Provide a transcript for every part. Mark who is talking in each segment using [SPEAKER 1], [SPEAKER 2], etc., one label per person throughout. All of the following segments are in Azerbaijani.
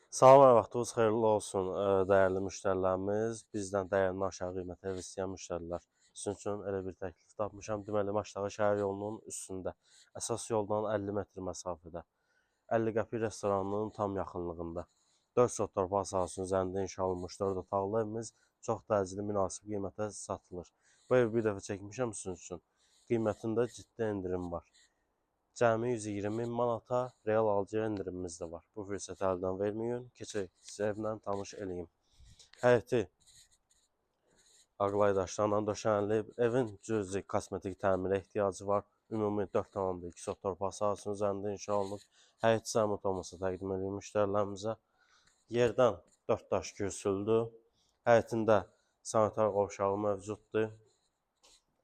[SPEAKER 1] Salam, hər vaxtınız xeyirli olsun, dəyərli müştərilərimiz. Bizdən dəyərindən aşağı qiymətə ev istəyən müştərilər. Sizin üçün elə bir təklif tapmışam. Deməli, Maçdağı şəhər yolunun üstündə, əsas yoldan 50 metr məsafədə, 50 qəpik restoranının tam yaxınlığında, 4 sot torpaq sahəsinin üzərində inşa olunmuş 4 otaqlı evimiz çox təcili, münasib qiymətə satılır. Bu evi bir dəfə çəkmişəm sizin üçün. Qiymətində ciddi endirim var. Cəmi 120 min manata real alıcıya endirimimiz də var. Bu fürsəti əldən verməyin. Keçək, sizə evlə tanış eləyim. Həyəti ağlay daşlarla döşənilib. Evin cüzi kosmetik təmirə ehtiyacı var. Ümumi 4,2 sot torpaq sahəsinin üzərində inşa olunub. Həyət zəhmət olmasa təqdim eləyim müştərilərimizə. Yerdən 4 daş kürsüldür. Həyətində sanitar qovşağı mövcuddur.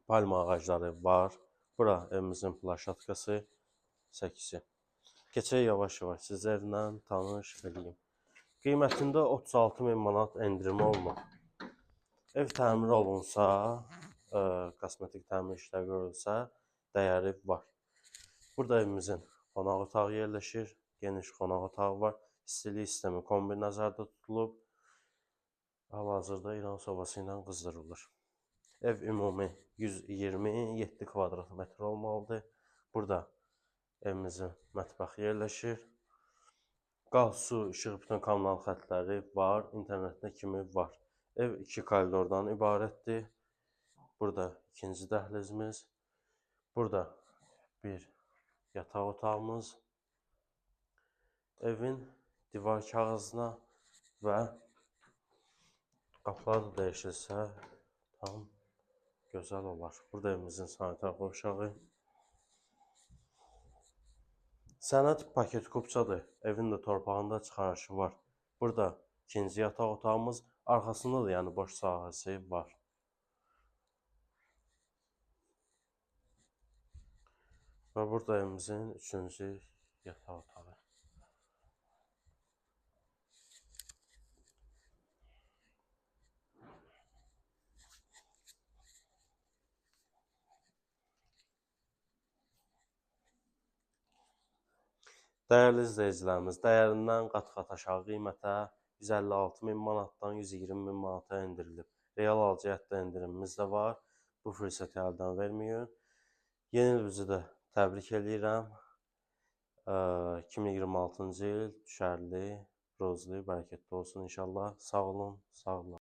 [SPEAKER 1] Palma ağacları var. Bura evimizin plaşatkası, səkisi. Keçək yavaş-yavaş sizə evlə tanış eləyim. Qiymətində 36 min manat endirimi olunub. Ev təmir olunsa, kosmetik təmir işləri görülsə, dəyəri var. Burada evimizin qonaq otağı yerləşir. Geniş qonaq otağı var. İstilik sistemi kombi nəzərdə tutulub. Hal-hazırda İran sobası ilə qızdırılır. Ev ümumi 127 kvadrat metr olmalıdır. Burada evimizin mətbəxi yerləşir. Qaz, su, işıq, bütün kommunal xəttləri var, internetinə kimi var. Ev 2 koridordan ibarətdir. Burada ikinci dəhlizimiz. Burada bir yataq otağımız. Evin divar kağızına və qapıları da dəyişilsə tam gözəl olar. Burada evimizin sanitar qovşağı. Sənəd paket kupçadır. Evin də torpağında çıxarışı var. Burada ikinci yataq otağımız, arxasında da yəni boş sahəsi var. Və burada evimizin üçüncü yataq otağı. Dəyərli izləyicilərimiz, dəyərindən qat-qat aşağı qiymətə 156 min manatdan 120 min manata endirilib. Real alıcıya hətta endirimimiz də var. Bu fürsəti əldən verməyin. Yeni ilinizi də təbrik eləyirəm. 2026-cı il düşərli, rozlu, bərəkətli olsun inşallah. Sağ olun, sağ olun.